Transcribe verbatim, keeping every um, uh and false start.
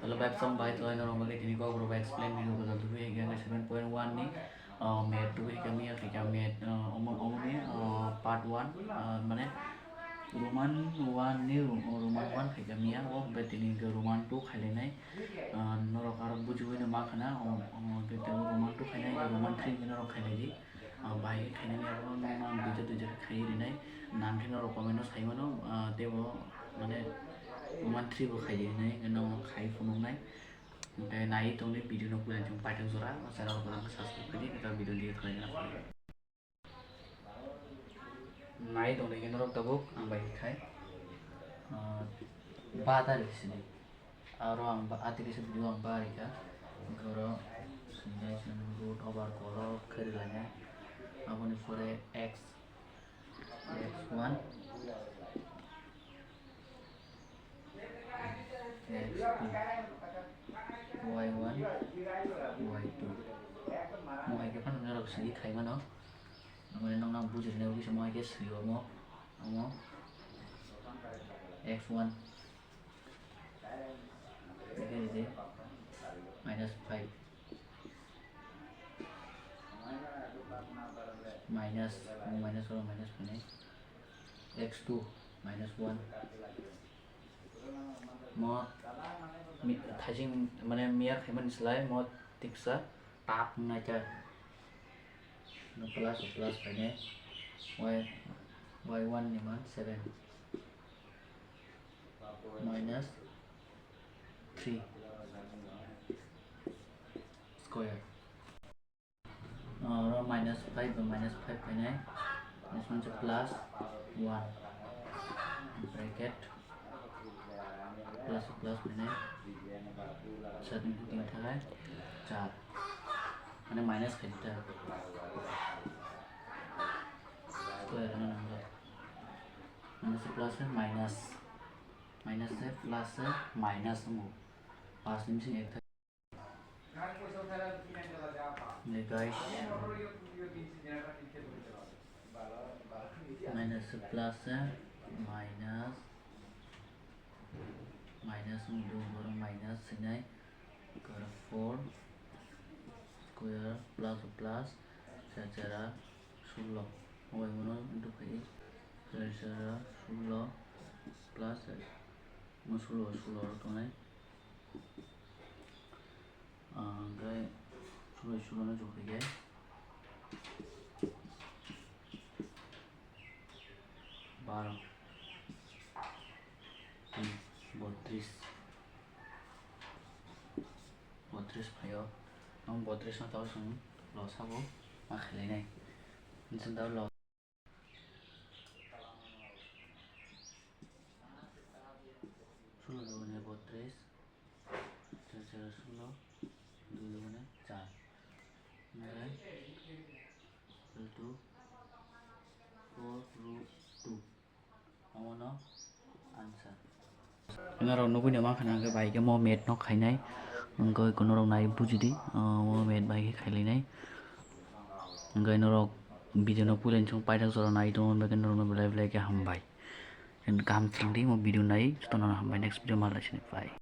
Hello, back song bai, toh norok bagwi tini kok rok explain video ko jang tubu hingke seven point one ni, uh, math tubu hingke miya khaika math, uh, omo, omo ni, uh, part one, uh, mane Roman one ni, uh, Roman one khaika miya, o hingke tini hingke Roman two khailainai, uh, norok aro bujiwi no ma khana, o, o hingke tini Roman two khainai, Roman three hingke norok khailai di. Ah, bahai khe khainani abo no, no, duita duita khe khaiwi rinai. Nang khe norok comment o sai mano, ah, teibo mane Roman three bo khaiwi rinai, hwnkhe no khai phunuknai. Hwnkhe naiwi tongdi video no puila chwng paithak jora, o channel o kwbangma subscribe khaidi, hwnkhe video delete khlaina phai. Naiwi tongdi khe norok tabuk ang bai khai, ah, ba tarikh sini. Aro ang ba, atiri se video ang barika. Hwnkhe oro sinai sinai root over kolok khe rilanya. Aboni pore x, x one, x two, y one, y two. Mo hai khe phano norok sigi khai mano. Amoni nokna bujirnai ugwi se mo hai khe sigi omo, omo x one. Minus five. Minus, minus oro minus mane x two minus one. Mo mi-, thaising mane miya khaimani slai mo tiksa tap wngnaikha. Plus, plus khainai y, y one ni man seven. Minus three square. Oro minus five bai minus five khainai. Minus one se plus one. Bracket. Plus plus khainai. Sat into tin thakai char. Mane minus khaidi ta. Square no nangkha. Minus plus se minus. Minus se plus se minus wngo. Pas ni bising ek thai. Hey guys. Minus se plus se minus. Minus wngo, borok minus sinai. Four square plus plus char chara sullo. Obo bono into khai char chara sullo plus mo sullo, sullo oro tongnai. Ah, hwnkhe sullo, sullo no jokhe khe baro, tin, botris, botris phaio. Ang botris no tao chwng lo sabo ma khailai nai. Chwng tao lo. Sullo dugune botris, char chara sullo, dui dugune char. Omohai equal to four root two. Omono answer. Norok nugui no mankha na hwnkhe bai khe mo math no khainai. Hwnkhe norok nai bujidi, o, mo math bai khe khailainai. Hwnkhe norok video no puila chwng paithak jora nai tongma hwnkhe norok no belai belai khe hambai. Kaham chwngdi mo video nai, jotono hambai, next video malai sini bye.